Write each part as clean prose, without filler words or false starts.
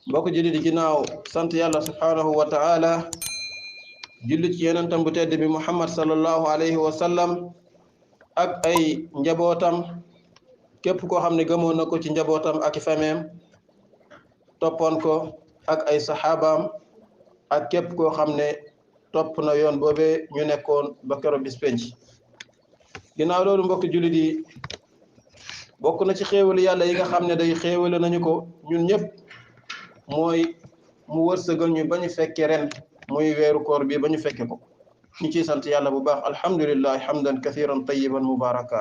mbokk julli di ginnaaw sant yàlla subhaanahu wa ta'ala julli ci yonentam bu tedd bi Muhammad sallallahu alayhi wa sallam ak ay njabootam képp koo xam ne gëmoon na ko ci njabootam ak i fameem toppoon ko ak ay saxaabaam ak képp koo xam ne topp na yoon boobee ñu nekkoon ba keroog bis penc ginnaaw loolu mbokk julli di bokk na ci xéewal yàlla yi nga xam ne day xéewale nañu ko ñun ñëpp mooy mu wërsëgal ñu ba ñu fekke ren muy weeru koor bi ba ñu fekke ko ñu ciy sant yàlla bu baax alhamdulillah hamdan kathiran tayyiban mubaraka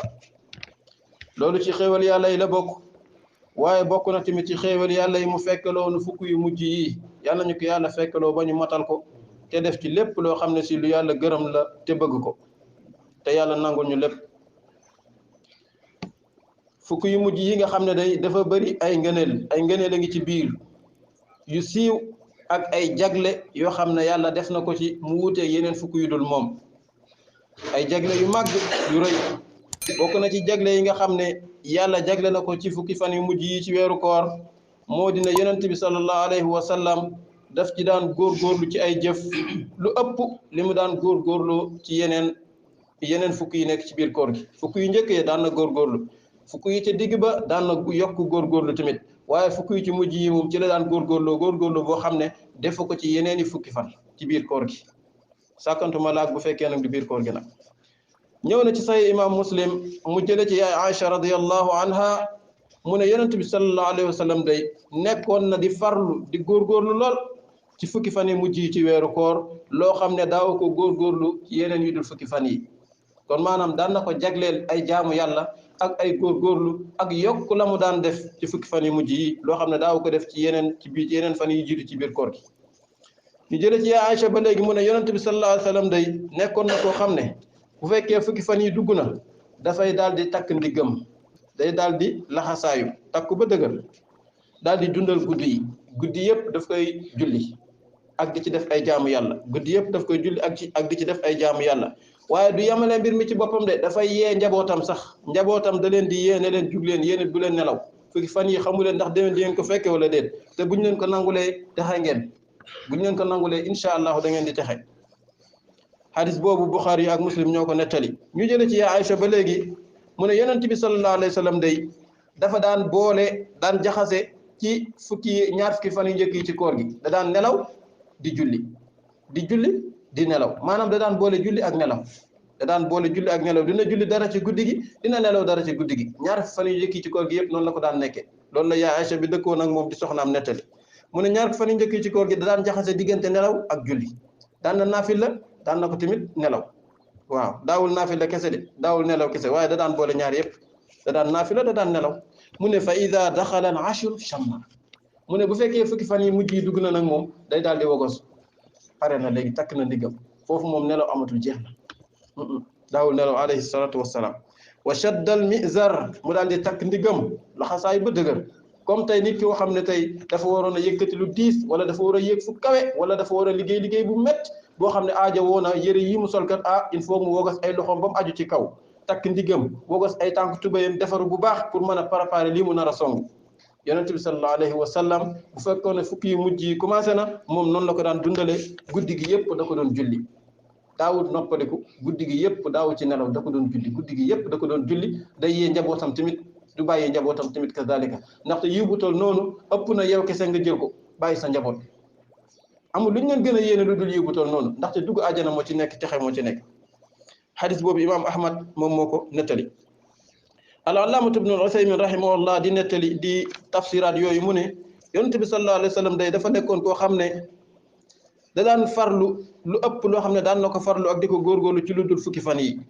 loolu ci xéewal yàlla yi la bokk waaye bokk na tamit ci xéewal yàlla yi mu fekkaloo nu fukk yu mujj yi yàlla ñu ko yàlla fekkaloo ba ñu matal ko te def ci lépp loo xam ne si lu yàlla gërëm la te bëgg ko te yàlla nangul ñu lépp fukk yu mujj yi nga xam ne day dafa bari ay ngëneel a ngi ci biir yu siiw ak ay jagle yoo xam ne yàlla def na ko ci mu wuuteeg yeneen fukk yu dul moom ay jagle yu màgg yu rëy bokk na ci jagle yi nga xam ne yàlla jagle na ko ci fukki fan yu mujj yi ci weeru koor moo dina yonent bi sallallahu alayhi wa sallam daf ci daan góorgóorlu ci ay jëf lu ëpp li mu daan góorgóorlu ci yeneen fukk yi nekk ci biir koor gi fukk yu njëkk yi daan na góorgóorlu fukk yi ci digg ba daan na yokk góorgóorlu tamit waaye fukk yi ci mujj yi moom ci la daan góorgóorlu boo xam ne defu ko ci yeneeni fukki fan ci biir koor gi sàkkantuma laak bu fekkee nag du biir koor gi nag ñëw na ci sahih imam muslim mu jële ci yaay Aïcha radiyallahu anha mu ne yonent bi sallallahu alayhi wa sallam day nekkoon na di farlu di góorgóorlu lool ci fukki fan yi mujj yi ci weeru koor loo xam ne daaw ko góorgóorlu ci yeneen yu dul fukki fan yi kon maanaam daan na ko jagleel ay jaamu yàlla ak ay góorgóorlu ak yokk la mu daan def ci fukki fan yu mujj yi loo xam ne daaw ko def ci yeneen fan yi jiitu ci biir koor gi ñu jële ci yaa Aïcha ba léegi mu ne yonent bi sallallahu alayhi wa sallam day nekkoon na koo xam ne bu fekkee fukki fan yi dugg na dafay daal di takk ndiggam day daal di laxasaayu takku ba dëgër daal di dundal guddi yëpp daf koy julli ak di ci def ay jaamu yàlla guddi yëpp daf koy julli ak di ci def ay jaamu yàlla waaye du yemale mbir mi ci boppam de dafay yee njabootam sax njabootam da leen di yee ne leen jug leen yéen bu leen nelaw fukki fan yi xamu leen ndax déwén di ngeen ko fekke wala déet te buñ leen ko nangulee texe ngeen buñ leen ko nangulee incha allahu da ngeen di texe hadis boobu Bukhari ak Muslim ñoo ko nettali ñu jële ci yaa Aïcha ba léegi mu ne yonent bi sallallahu alayhi wa sallam day dafa daan daan jaxase ci ñaar fukki fan yu njëkk yi ci koor gi da daan nelaw di julli di nelaw maanaam da daan boole julli ak nelaw dina julli dara ci guddi gi dina nelaw dara ci guddi gi ñaar fan yu njëkk yi ci koor gi yëpp noonu la ko daan nekkee loolu la yaa Aïcha bi dëkkoon ak moom di soxnaam nettali mu ne ñaar fan yu njëkk yi ci koor gi da daan jaxase diggante nelaw ak julli daan na naafila daan na ko tamit nelaw waaw daawul naafila kese de daawul nelaw kese waaye da daan boole ñaar yëpp da daan naafila da daan nelaw mu ne fa ida daxala al ashru shamma mu ne bu fekkee fukki fan yi mujj yi dugg na nag moom day daal di wogos pare na léegi takk na ndiggam foofu moom nelaw amatul jeex na daawul nelaw alayhi salatu wassalaam wa shaddal mizar mu daal di takk ndiggam laxasaay ba dëgër comme tey nit ki woo xam ne tey dafa waroon a yëkkati lu diis wala dafa war a yëg fu kawe wala dafa war a liggéey bu métti boo xam ne aaja woon a yëre yi mu solkat il faut mu wogas ay loxoom ba mu aju ci kaw takk ndigam wogas ay tànk tubayam defaru bu baax pour mën a préparer lii mu nar a song yonent bi sallallahu alayhi wa sallam bu fekkoon ne fukki yu mujj yi commencé na moom noonu la ko daan dundale guddi gi yëpp da ko doon julli daawut noppaliku guddi gi yëpp daawu ci nelaw da ko doon julli guddi gi yëpp da ko doon julli day yee njabootam tamit du bàyyee njabootam tamit kazalika ndaxte yiw bu tol noonu ëpp na yow kese nga jël ko bàyyi sa njaboot amul lu ñu leen gën a yéene lu dul yiw bu tol noonu ndaxte dugg àjjana moo ci nekk texe moo ci nekk xadis boobu imaam Ahmad moom moo ko nettali al-allaamatu ibnu al-Usaymin rahimahullah di nettali di tafsiraat yooyu mu ne yonent bi sallallahu alayhi wa sallam day dafa nekkoon koo xam ne da daan farlu lu ëpp loo xam ne daan na ko farlu ak di ko góorgóorlu ci lu dul fukki fan yi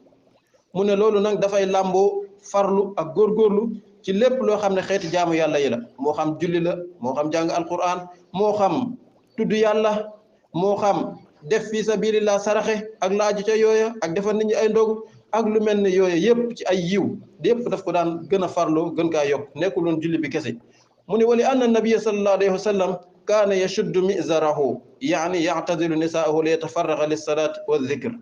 mu ne loolu nag dafay làmboo farlu ak góorgóorlu ci lépp loo xam ne xeeti jaamu yàlla yi la moo xam julli la moo xam jàng alquran moo xam tudd yàlla moo xam def fi sabilillah saraxe ak laaju ca yooya ak defal nit ñi ay ndogu ak lu mel ne yooya yëpp ci ay yiw yëpp daf ko daan gën a farlu gën kaa yokk nekkul woon julli bi kese mu ne wali anna nabiyya sallallahu alayhi wa sallam kaana yashuddu mizarahu yaani ya'tadilu nisaahu li yatafarraga lis-salaat wa dhikr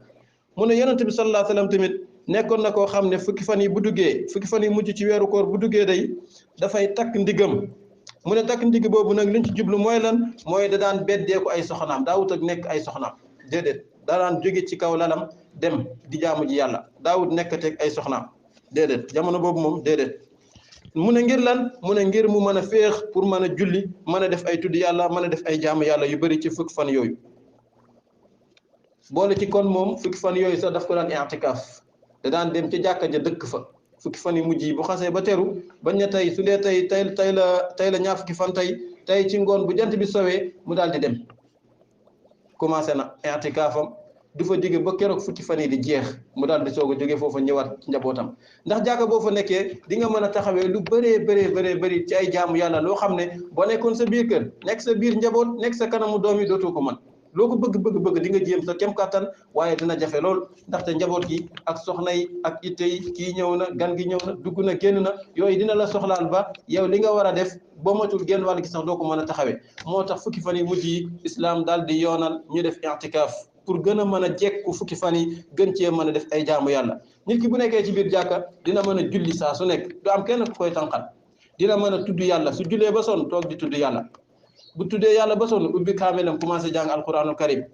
mu ne yonent bi sallallahu alayhi wa sallam tamit nekkoon na koo xam ne fukki fan yi bu duggee fukki fan yi mujj ci weeru koor bu duggee day dafay takk ndigam mu ne takk ndigg boobu nag liñ ci jublu mooy lan mooy da daan beddeeku ay soxnaam daawut ak nekk ay soxnaam déedéet da daan jóge ci kaw lalam dem di jaamu ji yàlla daawut nekkateeg ay soxnaam déedéet jamono boobu moom déedéet mu ne ngir lan mu ne ngir mu mën a féex pour mën a julli mën a def ay tudd yàlla mën a def ay jaamu yàlla yu bëri ci fukki fan yooyu boole ci kon moom fukki fan yooyu sax daf ko daan i'tikaaf da daan dem ci jàkka ja dëkk fa fukki fan yu mujj yi bu xasee ba teru bañ na tey su dee tey la ñaar fukki fan tey ci ngoon bu jant bi sowee mu daal di dem commencé na i'tikaafam du fa jóge ba keroog fukki fan yi di jeex mu daal di soog a jóge foofa ñëwaat ci njabootam ndax jàkka boo fa nekkee di nga mën a taxawee lu bëree ci ay jaamu yàlla loo xam ne boo nekkoon sa biir kër nekk sa biir njaboot nekk sa kanamu doom yi dootoo ko mën loo ko bëgg di nga jéem sa kem kàttan waaye dina jafe lool ndaxte njaboot gi ak soxna yi ak itte yi kii ñëw na gan gi ñëw na dugg na génn na yooyu dina la soxlaal ba yow li nga war a def boo matul genn wàll gi sax doo ko mën a taxawee moo tax fukki fan yi mujj yi islam daal di yoonal ñu def i'tikaaf pour gën a mën a jekku fukki fan yi gën cee mën a def ay jaamu yàlla nit ki bu nekkee ci biir jàkka dina mën a julli saa su nekk du am kenn ku koy tànqal dina mën a tudd yàlla su jullee ba sonn toog di tudd yàlla bu tuddee yàlla ba sonn ubbi kaamelam commencé jàng alquranul karim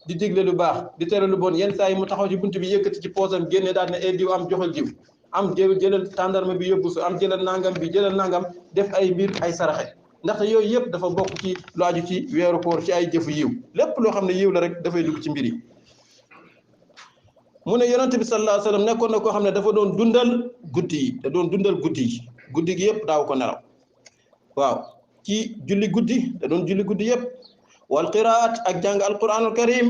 di digle lu baax di tere lu bon yenn saa yi mu taxaw ci buntu bi yëkkati ci poosam génne daal ne diw am joxal diw am jëlal tàndarma bi yóbbu fi am jëlal nangam bi jëlal nangam def ay mbir ay saraxe ndaxte yooyu yëpp dafa bokk ci lu aju ci weeru koor ci ay jëfu yiw lépp loo xam ne yiw la rek dafay dugg ci mbir yi mu ne yonent bi sallallahu alayhi wa sallam nekkoon na koo xam ne dafa doon dundal guddi yi da doon dundal guddi gi yëpp daaw ko nelaw waaw ci julli guddi da doon julli guddi yëpp wal qiraat ak jàng alquranul karim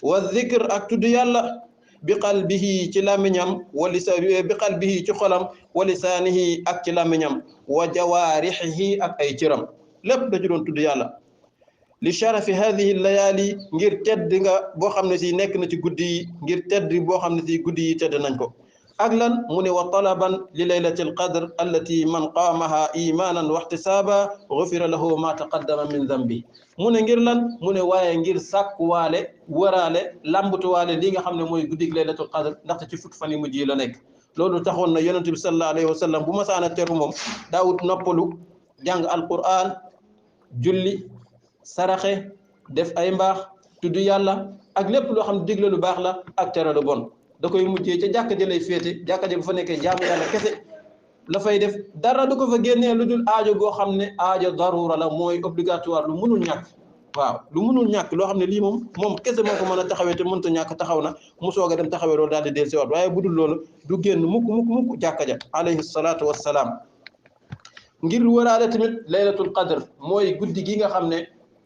wa zikr ak tudd yàlla bi qalbihi ci làmmiñam bi qalbihi ci xolam wa lisaanihi ak ci làmmiñam wa jawaarixihi ak ay cëram lépp da ci doon tudd yàlla li sharafi hadihi layaali ngir tedd nga boo xam ne si nekk na ci guddi yi ngir tedd boo xam ne si guddi yi tedd nañ ko ak lan mu ne wa talaban li laylati alqadr allati man qaamaha imanan wa ihtisaaba gufira lahu ma taqaddama min dambi mu ne ngir lan mu ne waaye ngir sàkkuwaale waraale lambatuwaale li nga xam ne mooy guddig laylatul qadr ndaxte ci fukki fan yi mujj yi la nekk loolu taxoon na yonent bi sallallahu alayhi wa sallam bu masaana teru moom daawut noppalu jàng alquran julli saraxe def ay mbaax tudd yàlla ak lépp loo xam ne digle lu baax la ak tere lu bon da koy mujjee ca jàkka ji lay féete jàkka ji bu fa nekkee jaamu yàlla kese la fay def dara du ko fa génnee lu dul aajo goo xam ne aajo darura la mooy obligatoire lu mënul ñàkk waaw lu mënul ñàkk loo xam ne lii moom kese moo ko mën a taxawee te mënta ñàkk taxaw na mu soog a dem taxawee loolu daal di del siwaat waaye bu dul loolu du génn mukk jàkka ja alayhi salaatu wassalaam ngir waraale tamit laylatul qadr mooy guddi gi nga xam ne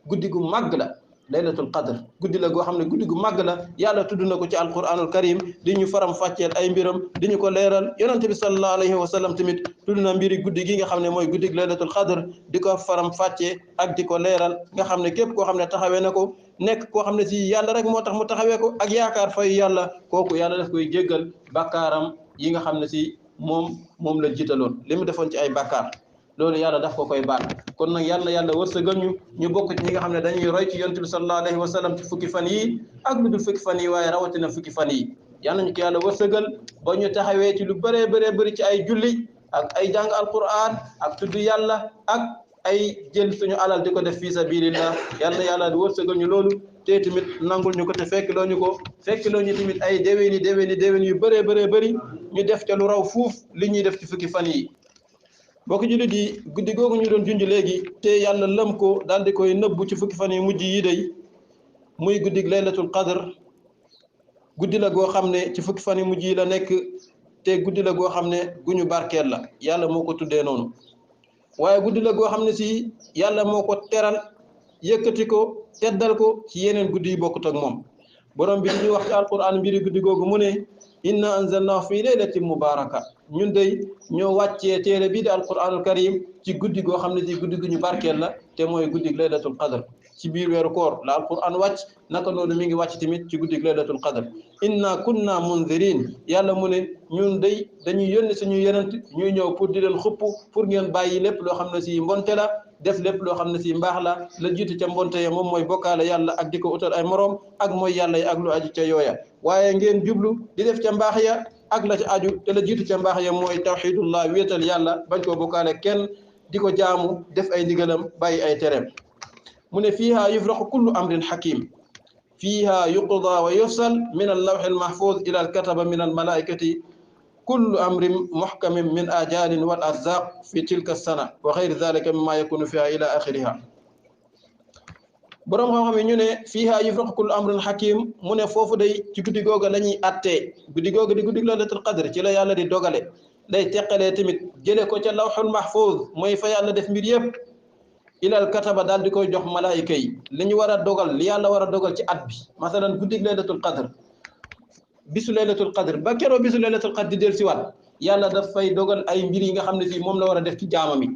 guddi gu màgg la laylatul qadr guddi la goo xam ne guddi gu màgg la yàlla tudd na ko ci alquranul karim di ñu faram fàcceel ay mbiram di ñu ko leeral yonente bi sallallahu alayhi wa sallam tamit tudd na mbiri guddi gi nga xam ne mooy guddi laylatul qadr di ko faram fàccee ak di ko leeral nga xam ne képp koo xam ne taxawee na ko nekk koo xam ne si yàlla rek moo tax mu taxawee ko ak yaakaar fay yàlla kooku yàlla daf koy jéggal bakkaaram yi nga xam ne si moom la jiitaloon li mu defoon ci ay bakkaar loolu yàlla daf ko koy baal kon nag yàlla wërsëgal ñu bokk ci ñi nga xam ne dañuy roy ci yonent bi sallallahu alayhi wa sallam ci fukki fan yi ak lu dul fukki fan yi waaye rawatina fukki fan yi yàlla nañu ko yàlla wërsëgal ba ñu taxawee ci lu bëree ci ay julli ak ay jàng alquran ak tudd yàlla ak ay jël suñu alal di ko def fii sabilillah yàlla wërsëgal ñu loolu te tamit nangul ñu ko te fekkloo ñu tamit ay déwén yu bëri ñu def ca lu raw fuuf li ñuy def ci fukki fan yi bokk jullit yi guddi googu ñu doon junj léegi te yàlla lëm ko daal di koy nëbbu ci fukki fan yi mujj yi day muy guddig laylatul qadr guddi la goo xam ne ci fukki fan yi mujj yi la nekk te guddi la goo xam ne gu ñu barkeel la yàlla moo ko tuddee noonu waaye guddi la goo xam ne si yàlla moo ko teral yëkkati ko teddal ko ci yeneen guddi yi bokkut ak moom borom bi di ñu wax ci alquran mbiri guddi googu mu ne inna anzalnahu fi laylatin mubaraka ñun day ñoo wàccee téere bii di alquranul karim ci guddi goo xam ne ci guddi gu ñu barkeel la te mooy guddi laylatul qadr ci biir weeru koor la alquran wàcc naka noonu mi ngi wàcc tamit ci guddi laylatul qadr inna kunna munzirin yàlla mu ne ñun day dañuy yónni suñu yenent ñuy ñëw pour di leen xupp pour ngeen bàyyi lépp loo xam ne si mbonte la def lépp loo xam ne si mbaax la jiitu ca mbonte ya moom mooy bokkaale yàlla ak di ko utal ay moroom ak mooy yàlla yi ak lu aju ca yooya waaye ngeen jublu di def ca mbaax ya ak la ca aju te la jiitu ca mbaax ya mooy tawxidullah wéetal yàlla bañ koo bokkaale kenn di ko jaamu def ay ndigalam bàyyi ay tereem mu ne fiiha yufraqu kullu amrin hakim fiiha yuqda wa yufsal min allawhi almahfuz ila alkataba min almalaikati kullu amrin muhkamin min ajalin wal arzaq fi tilka sana wa ghayri dhalika mimma yakunu fiha ila akhiriha borom xam-xam yi ñu ne fiiha yufraqu kullu amrin hakim mu ne foofu day ci guddi googa la ñuy attee guddi googa di guddi laylatul qadr ci la yàlla di dogale day teqalee tamit jële ko ca lawhul mahfuz mooy fa yàlla def mbir yëpp ilal kataba daal di koy jox malaayika yi li ñu war a dogal li yàlla war a dogal ci at bi masalan guddi laylatul qadr bisu laylatul qadr ba keroo bisu laylatul qadr di del si waat yàlla daf fay dogal ay mbir yi nga xam ne fii moom la war a def ci jaamam yi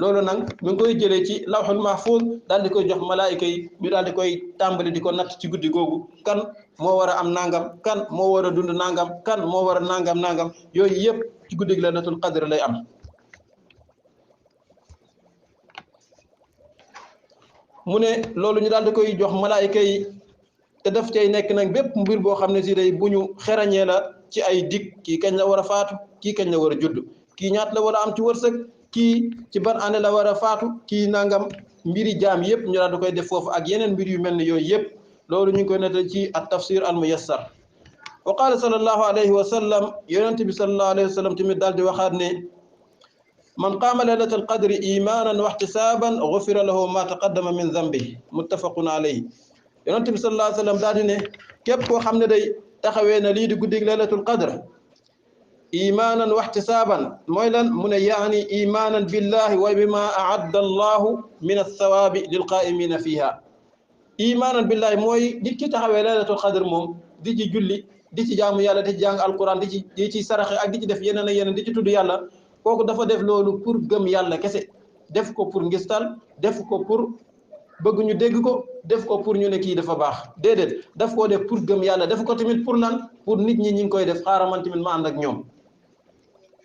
loolu nag mi ngi koy jëlee ci lawhul mahfuz daal di koy jox malaayika yi ñu daal di koy tàmbali di ko natt ci guddi googu kan moo war a am nangam kan moo war a dund nangam kan moo war a nangam yooyu yëpp ci guddi laylatul qadr lay am mu ne loolu ñu daal di koy jox malaayika yi te daf cay nekk nag bépp mbir boo xam ne si day bu ñu xerañee la ci ay dig kii kañ la war a faatu kii kañ la war a judd kii ñaat la war a am ci wërsëg kii ci ban année la war a faatu kii nangam mbiri jaam yëpp ñu daal di koy def foofu ak yeneen mbir yu mel ne yooyu yëpp loolu ñu ngi koy nettal ci at tafsir al muyassar wa qaala sallallahu alayhi wa sallam yonent bi sallallahu alayhi wa sallam tamit daal di waxaat ne man qaama laylatal qadri imanan wa ihtisaban ghufira lahu ma taqaddama min dhanbihi muttafaqun alayhi yonent bi sallallahu alayhi wa sallam daal di ne képp koo xam ne day taxawee na lii di guddig laylatul qadr imanan wa ihtisaban mooy lan mu ne yaani imanan billahi wa bima a'adda allahu min ath-thawabi lil qa'imina fiha imanan billahi mooy nit ki taxawee laylatul qadr moom di ci julli di ci jaamu yàlla di ci jàng alquran di ci saraxe ak di ci def yeneen ak yeneen di ci tudd yàlla kooku dafa def loolu pour gëm yàlla kese def ko pour ngistal def ko pour bëgg ñu dégg ko def ko pour ñu ne kii dafa baax déedéet daf koo def pour gëm yàlla def ko tamit pour lan pour nit ñi ngi koy def xaaral man tamit ma ànd ak ñoom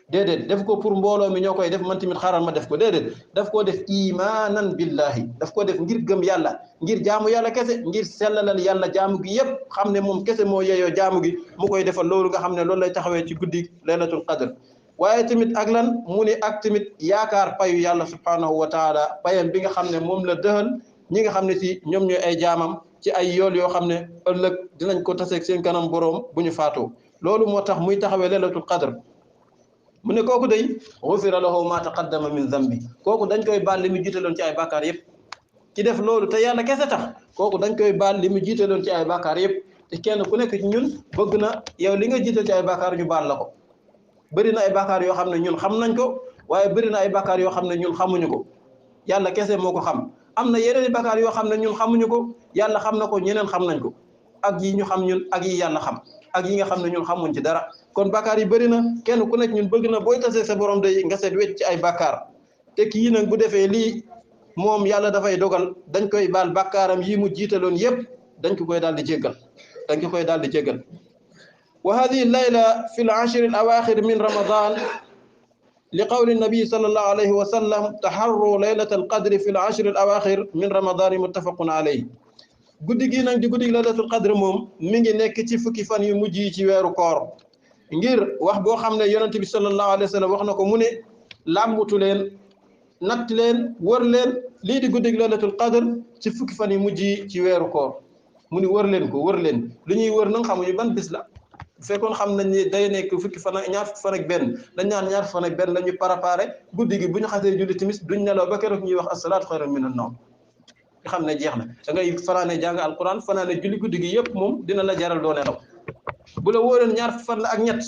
déedéet def ko pour mbooloo mi ñoo koy def man tamit xaaral ma def ko déedéet daf koo def imaanan billahi daf ko def ngir gëm yàlla ngir jaamu yàlla kese ngir sellalal yàlla jaamu gi yépp xam ne moom kese moo yeyoo jaamu gi mu koy defal loolu nga xam ne loolu lay taxawee ci guddi laylatul qadr waaye tamit ak lan mu ne ak tamit yaakaar payu yàlla subhanahu wa taala payam bi nga xam ne moom la dëxal ñi nga xam ne si ñoom ñooy ay jaamam ci ay yool yoo xam ne ëllëg dinañ ko taseeg seen kanam boroom bu ñu faatoo loolu moo tax muy taxawee laylatul qadr mu ne kooku day ghufira lahu ma taqaddama min dhanbi kooku dañ koy baal li mu jiitaloon ci ay bàkkaar yëpp ci def loolu te yàlla kese tax kooku dañ koy baal li mu jiitaloon ci ay bàkkaar yëpp te kenn ku nekk ci ñun bëgg na yow li nga jiital ci ay bàkkaar ñu baal la ko bëri na ay bàkkaar yoo xam ne ñun xam nañ ko waaye bëri na ay bàkkaar yoo xam ne ñun xamuñu ko yàlla kese moo ko xam am na yeneen i bàkkaar yoo xam ne ñun xamuñu ko yàlla xam na ko ñeneen xam nañ ko ak yi ñu xam ñun ak yi yàlla xam ak yi nga xam ne ñun xamuñ ci dara kon bàkkaar yi bëri na kenn ku nekk ñun bëgg na booy tasee sa borom day nga seet wecc ci ay bàkkaar te kii nag bu defee lii moom yàlla dafay dogal dañ koy baal bàkkaaram yi mu jiitaloon yépp dañ ko koy daal di jéggal dañ ko koy daal di jéggal wa hadihi layla fi al-ashr al-awakhir min ramadan li qawli nabi sallallahu alayhi wa sallam taharru laylata al-qadri fi al-ashr al-awakhir min ramadan muttafaqun alayhi guddi gi nag di guddi laylatul qadr moom mi ngi nekk ci fukki fan yu mujj yi ci weeru koor ngir wax boo xam ne yonent bi sallallahu alayhi wa sallam wax na ko mu ne làmbutu leen natt leen wër leen lii di guddi laylatul qadr ci fukki fan yu mujj yi ci weeru koor mu ni wër leen ko wër leen lu ñuy wër nag xamuñu ban bis la bu fekkoon xam nañ ni day nekk fukki fan ak ñaar fukki fan ak benn dañ naan ñaar fan ak benn la ñu préparé guddi gi bu ñu xasee julli timis duñ nelaw ba keroog ñuy wax as-salaatu xayrun minan nawm nga xam ne jeex na da ngay fanaane jàng alquran fanaane julli guddi gi yëpp moom dina la jaral doo nelaw bu la wóoreen ñaar fan la ak ñett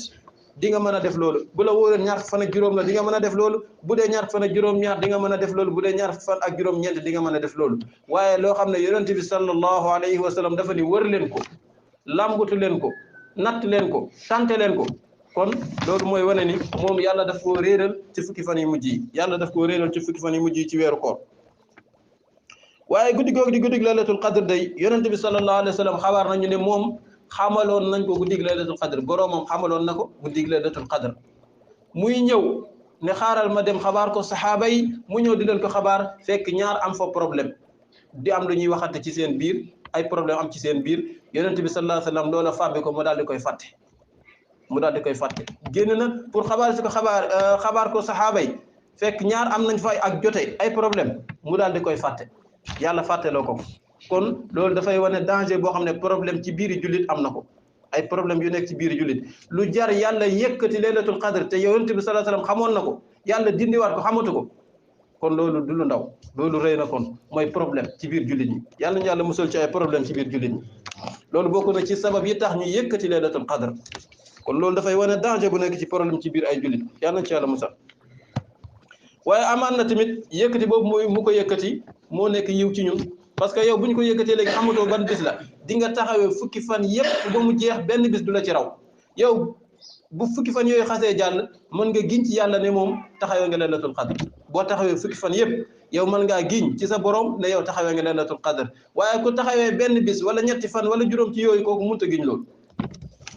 di nga mën a def loolu bu la wóoreen ñaar fan ak juróom la di nga mën a def loolu bu dee ñaar fan ak juróom-ñaar di nga mën a def loolu bu dee ñaar fan ak juróom-ñeent di nga mën a def loolu waaye loo xam ne yonent bi sallallahu alayhi wa sallam dafa ni wër leen ko làmbutu leen ko natt leen ko tante leen ko kon loolu mooy wane ni moom yàlla daf koo réeral ci fukki fan yu mujj yi yàlla daf koo réeral ci fukki fan yu mujj yi ci weeru koor waaye guddi googu di guddi laylatul qadr day yonent bi sallallahu alayhi wa sallam xabaar nañu ne moom xamaloon nañ ko guddi laylatul qadr boroomam xamaloon na ko guddi laylatul qadr muy ñëw ne xaaral ma dem xabaar ko saxaaba yi mu ñëw di leen ko xabaar fekk ñaar am fa problème di am lu ñuy waxante ci seen biir ay problème am ci seen biir yonent bi sallallahu alayhi wa sallam loola fàbbi ko mu daal di koy fàtte génn na pour xabaar si ko xabaar ko saxaaba yi fekk ñaar am nañ fa ak jote ay problème mu daal di koy fàtte yàlla fàtteloo ko kon loolu dafay wane danger boo xam ne problème ci biiri jullit am na ko ay problème yu nekk ci biiri jullit lu jar yàlla yëkkati laylatul qadr te yonent bi sallallahu alayhi wasallam xamoon na ko yàlla dindiwaat ko xamatu ko kon loolu du lu ndaw loolu rëy na kon mooy problème ci biir jullit ñi yàlla ñu yàlla musal ci ay problème ci biir jullit ñi loolu bokk na ci sabab yi tax ñu yëkkati laylatul qadr kon loolu dafay wane danger bu nekk ci problème ci biir ay jullit yàlla na ci yàlla musal waaye amaan na tamit yëkkati boobu mooy mu ko yëkkati moo nekk yiw ci ñun parce que yow bu ñu ko yëkkatee léegi xamatoo ban bis la di nga taxawee fukki fan yëpp ba mu jeex benn bis du la ci raw yow bu fukki fan yooyu xasee jàll mën nga giñ ci yàlla ne moom taxawee nga laylatul qadr boo taxawee fukki fan yëpp yow mën ngaa giñ ci sa borom ne yow taxawee nga laylatul qadr waaye ku taxawee benn bis wala ñetti fan wala juróom ci yooyu kooku mënut a giñ loolu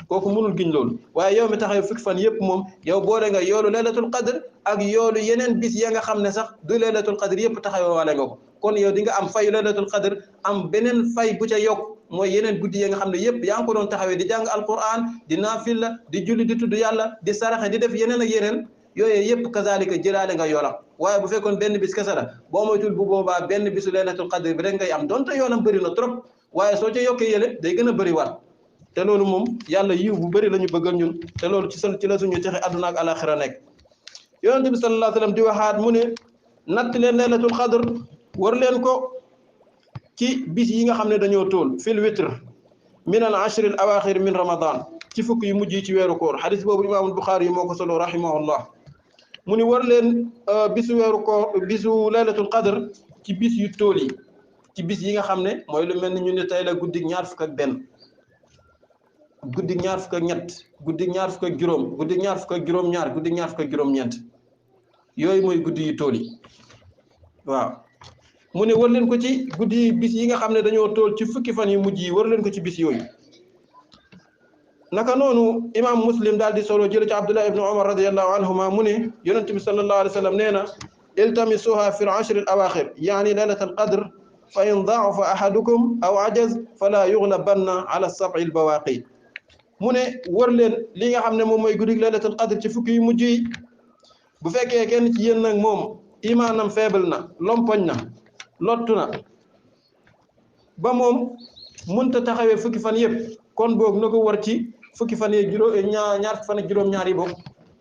kooku mënul giñ loolu waaye yow mi taxawee fukki fan yëpp moom yow boole nga yoolu laylatul qadr ak yoolu yeneen bis ya nga xam ne sax du laylatul qadr yëpp taxawee waale nga ko kon yow di nga am fayu laylatul qadr am beneen fay bu ca yokk mooy yeneen guddi yi nga xam ne yëpp yaa ngi ko doon taxawee di jàng alquran di naafila di julli di tudd yàlla di saraxe di def yeneen ak yeneen yooyu yëpp kazalika jëlaale nga yoolam waaye bu fekkoon benn bis kese la boo moytul bu boobaa benn bisu laylatul qadr bi rek ngay am donte yoolam bëri na trop waaye soo ca yokkee yële day gën a bëri waat te loolu moom yàlla yiw bu bëri la ñu bëggal ñun te loolu ci la suñu texe àdduna ak alaxira nekk yonente bi sallallahu alayhi wasallam di waxaat mu ne natt leen laylatul qadr war leen ko ci bis yi nga xam ne dañoo tool fil witr min al ashr al awaxir min ramadan ci fukk yu mujj yi ci weeru koor xadis boobu imaamul Buxaari yi moo ko solo rahimahullah mu ni war leen bisu weeru koor bisu laylatul qadr ci bis yu tool yi ci bis yi nga xam ne mooy lu mel ni ñu ne tey la guddig ñaar fukk ak benn guddig ñaar fukk ak ñett guddig ñaar fukk ak juróom guddig ñaar fukk ak juróom-ñaar guddig ñaar fukk ak juróom-ñeent yooyu mooy guddi yu tool yi waaw mu ne war leen ko ci guddi bis yi nga xam ne dañoo tool ci fukki fan yu mujj yi war leen ko ci bis yooyu naka noonu imam muslim daal di solo jële ci abdullah ibn umar radiyallahu anhuma mu ne yonent bi sallallahu alayhi wa sallam nee na iltamisuha fi al-ashr al-awakhir yaani laylat al-qadr fa in da'afa ahadukum aw ajaz fala yughlabanna ala as-sab'i al-bawaqi mu ne war leen li nga xam ne moom mooy guddi laylat al-qadr ci fukki yu mujj yi bu fekkee kenn ci yéen nag moom imaanam faible na lompoñ na lottu na ba moom mënta taxawee fukki fan yëpp kon boog na ko war ci fukki fan yeeg ñaar fan ak juróom-ñaar yi boog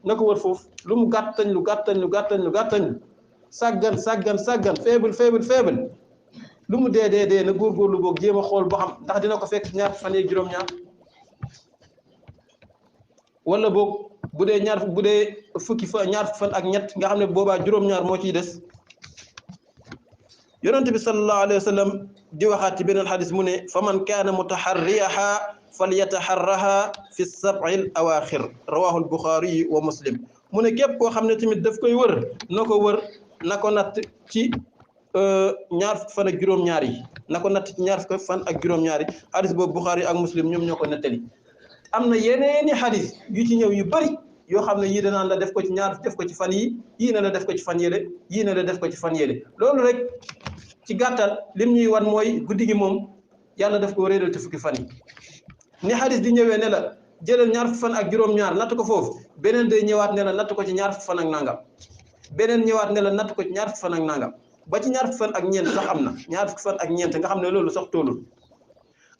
na ko war foofu lu mu gàttañ lu sàggan faible lu mu dee na góorgóorlu boog jéem a xool boo xam ndax dina ko fekk ñaar fan yeeg juróom-ñaar wala boog bu dee ñaar fan ak ñett nga xam ne boobaa juróom-ñaar moo ciy des yonent bi sallallahu alayhi wa sallam di waxaat ci beneen xadis mu ne fa man kaana mutaharriyaha falyataharraha fi sab'il awaaxir rawahu al-Buxaari wa Muslim mu ne képp koo xam ne tamit daf koy wër na ko natt ci ñaar fukki fan ak juróom-ñaar yi na ko natt ci ñaar fukki fan ak juróom-ñaar yi xadis boobu Buxaari ak Muslim ñoom ñoo ko nettali am na yeneeni xadis yu ci ñëw yu bari yoo xam ne yii danaan la def ko ci ñaar def ko ci fan yii na la def ko ci fan yële yii na la def ko ci fan yële loolu rek ci gàttal lim ñuy wan mooy guddi gi moom yàlla daf ko réeral ci fukki fan yi ni xadis di ñëwee ne la jëlal ñaar fukki fan ak juróom-ñaar natt ko foofu beneen day ñëwaat ne la natt ko ci ñaar fukki fan ak nangam beneen ñëwaat ne la natt ko ci ñaar fukki fan ak nangam ba ci ñaar fukki fan ak ñeent sax am na ñaar fukki fan ak ñeent nga xam ne loolu sax toolul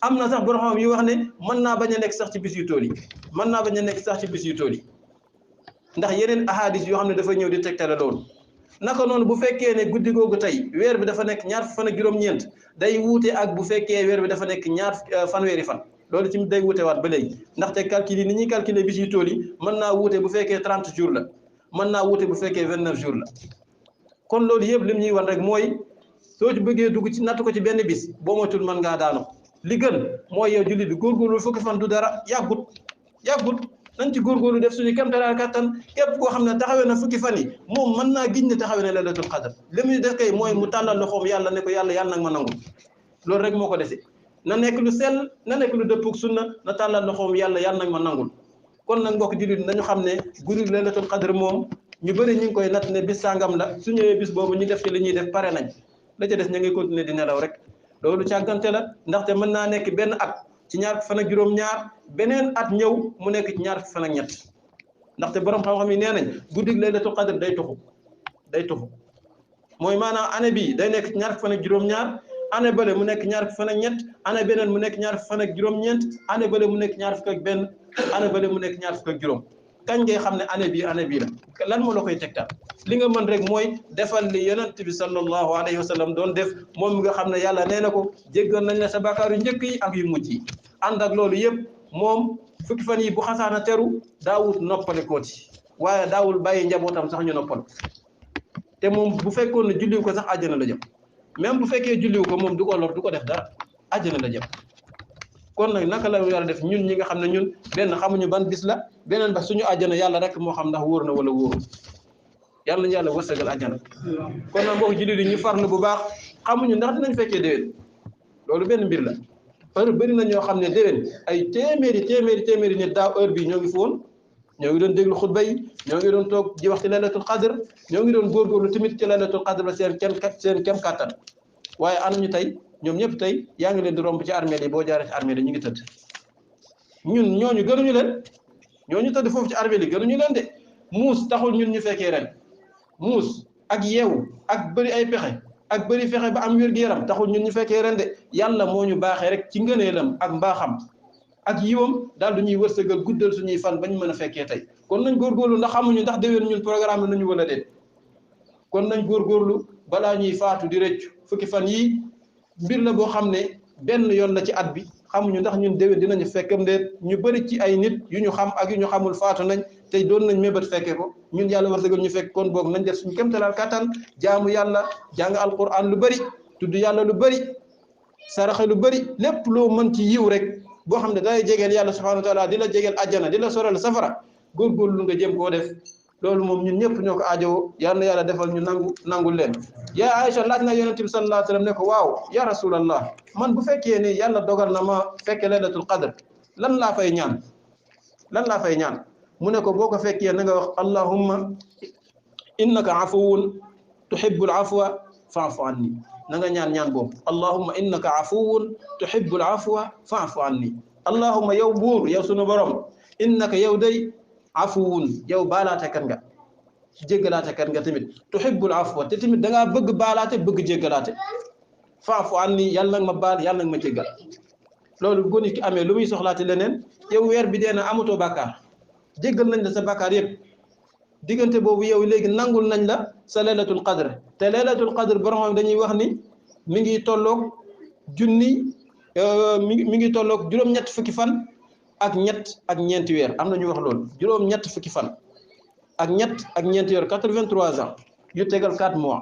am na sax borom xam yi wax ne mën naa bañ a nekk sax ci bis yu tool yi mën naa bañ a nekk sax ci bis yu tool yi ndax yeneen ahadis yoo xam ne dafa ñëw di tegtale loolu naka noonu bu fekkee ne guddi googu tey weer bi dafa nekk ñaar fan ak juróom-ñeent day wuute ak bu fekkee weer bi dafa nekk fanweeri fan loolu ci day wuute waat ba léegi ndaxte calcul yi ni ñuy calculer bis yu tool yi mën naa wuute bu fekkee 30 jours la mën naa wuute bu fekkee 29 jours la kon loolu yëpp lim ñuy wan rek mooy soo ci bëggee dugg ci natt ko ci benn bis boo moytul mën ngaa daanu li gën mooy yow jullit bi góorgóorlu fukki fan du dara yàggut nañ ci góorgóorlu def suñu kéemtalaay kattan képp koo xam ne taxawee na fukki fan yi moom mën naa giñ ne taxawee na laylatul qadr li muy def kay mooy mu tàllal loxoom yàlla ne ko yàlla nag ma nangul loolu rek moo ko dese na nekk lu sell na nekk lu dëppug sunna na tàllal loxoom yàlla nag ma nangul kon nag mbokk jullit nañu xam ne guddi laylatul qadr moom ñu bëri ñu ngi koy natt ne bis sàngam la su ñëwee bis boobu ñu def ci li ñuy def pare nañ la ca des ña ngi continuer di nelaw rek loolu càggante la ndaxte mën naa nekk benn at ci ñaar fan ak juróom-ñaar beneen at ñëw mu nekk ci ñaar fan ak ñett ndaxte borom xam-xam yi nee nañ guddig laylatul qadr day tuxu day tuxu mooy maanaam année bii day nekk ñaar fan ak juróom-ñaar année bële mu nekk ñaar fan ak ñett année beneen mu nekk ñaar fan ak juróom-ñeent année bële mu nekk ñaar fukk ak benn année bële mu nekk ñaar fukk ak juróom kañ ngay xam ne année bii la lan moo la koy tegtal li nga mën rek mooy defal li yonent bi sallallahu alayhi wa sallam doon def moom mi nga xam ne yàlla nee na ko jéggal nañ la sa bàkkaar yu njëkk yi ak yu mujj yi ànd ak loolu yëpp moom fukki fan yi bu xasaana teru daawut noppale kooti waaye daawul bàyyi njabootam sax ñu noppal te moom bu fekkoon ne julliw ko sax àjjana la jëm même bu fekkee julliw ko moom du ko lor du ko def dara àjjana la jëm kon nag naka la yàlla def ñun ñi nga xam ne ñun benn xamuñu ban bis la beneen ba suñu àjjana yàlla rek moo xam ndax wóor na wala wóorul yàlla nañu yàlla wërsëgal àjjana kon nag mbokk jullit yi ñu farlu bu baax xamuñu ndax dinañ fekkee déwén loolu benn mbir la heure bëri na ñoo xam ne déwén ay téeméeri nit daaw heure bii ñoo ngi fi woon ñoo ngi doon déglu xutba yi ñoo ngi doon toog di wax ci laylatul qadr ñoo ngi doon góorgóorlu tamit ci laylatul qadr ba seen kem kàttan waaye anañu tey ñoom ñëpp tey yaa ngi leen di romb ci armée yi boo jaaree ci armée yi ñu ngi tëdd ñun ñooñu gënuñu leen ñooñu tëdd foofu ci armée yi gënuñu leen de muus taxul ñun ñu fekkee ren muus ak yeewu ak bëri ay pexe ak bëri fexe ba am wér-gu-yaram taxul ñun ñu fekkee ren de yàlla moo ñu baaxee rek ci ngëneelam ak mbaaxam ak yiwam daal du ñuy wërsëgal guddal suñuy fan bañ mën a fekkee tey kon nañ góorgóorlu ndax xamuñu ndax déwén ñun programme nañu wala déet kon nañ góorgóorlu balaa ñuy faatu di rëccu fukki fan yii mbir la boo xam ne benn yoon la ci at bi xamuñu ndax ñun déwén dinañu fekkam déet ñu bëri ci ay nit yu ñu xam ak yu ñu xamul faatu nañ tey doon nañ mébat fekke ko ñun yàlla wërsëgal ñu fekk kon boog nañ def suñu kéemtalaal kattan jaamu yàlla jàng alquran lu bëri tudd yàlla lu bëri saraxe lu bëri lépp loo mën ci yiw rek boo xam ne day jegeel yàlla subhanahu wa taala di la jegeel àjjana di la soral safara góorgóorlu nga jëm koo def loolu moom ñun ñëpp ñoo ko aajowoo yal na yàlla defal ñu nangul leen yaa Aïcha laaj na yonent bi sallallahu alayhi wa sallam ne ko waaw ya rasulallah man bu fekkee ni yàlla dogal na ma fekke laylatul qadr lan laa fay ñaan mu ne ko boo ko fekkee na nga wax allahumma innaka afuwun tuhibbul afwa fa'fu anni na nga ñaan boobu allahumma innaka afuwun tuhibbul afwa fa'fu anni allahumma yow buur yow sunu borom innaka yow day afuwun yow baalaate kan nga jéggalaate kan nga tamit tuhibbul afwa te tamit da ngaa bëgg baalaate bëgg jéggalaate fa'fu anni yàlla nag ma baal yàlla nag ma jéggal loolu bu nit ki amee lu muy soxlaate leneen yow weer bi dee na amatoo bàkkaar jéggal nañ la sa bàkkaar yëpp diggante boobu yow léegi nangul nañ la sa laylatul qadr te laylatul qadr borom dañuy wax ni mi ngi tolloog mi ngi tolloog juróom-ñett fukki fan ak ñett ak ñeenti weer am na ñu wax loolu juróom-ñett fukki fan ak ñett ak ñeenti weer 83 ans yu tegal 4 mois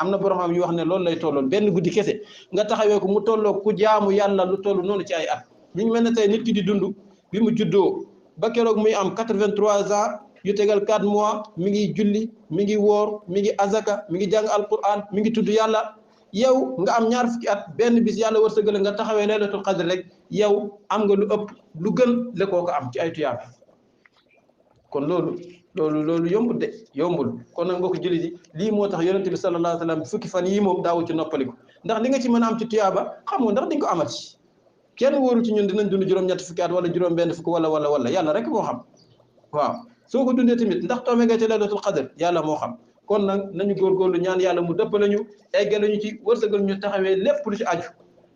am na borom xam yu wax ne loolu lay tolloon benn guddi kese nga taxawee ko mu tolloog ku jaamu yàlla lu toll noonu ci ay at mi ngi mel ne tey nit ki di dund bi mu juddoo ba keroog muy am 83 ans yu tegal 4 mois mi ngi julli mi ngi woor mi ngi azaka mi ngi jàng alquran mi ngi tudd yàlla yow nga am ñaar fukki at benn bis yàlla wërsëgal nga taxawee laylatul qadr rek yow am nga lu ëpp lu gën le koo ko am ci ay tuyaaba kon loolu yombul de yombul kon nag mbokk jullit yi lii moo tax yonent bi sallallahu alayhi wa sallam fukki fan yii moom daawu ci noppaliku ndax li nga ci mën a am ci tuyaaba xamoo ndax di nga ko amati kenn wóoru ci ñun dinañ dund juróom-ñetti fukki at wala juróom-benn fukk wala yàlla rek moo xam waaw soo ko dundee tamit ndax toome nga ci laylatul qadr yàlla moo xam kon nag nañu góorgóorlu ñaan yàlla mu dëppale ñu eggale ñu ci wërsëgal ñu taxawee lépp lu ci aju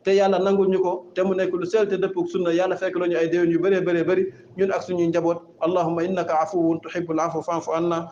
te yàlla nangul ñu ko te mu nekk lu sell te dëppog sunna yàlla fekk la ñu ay déwén yu bëree bëri ñun ak suñuy njaboot allahumma innaka afuwun tuhibbul afwa fa'fu anna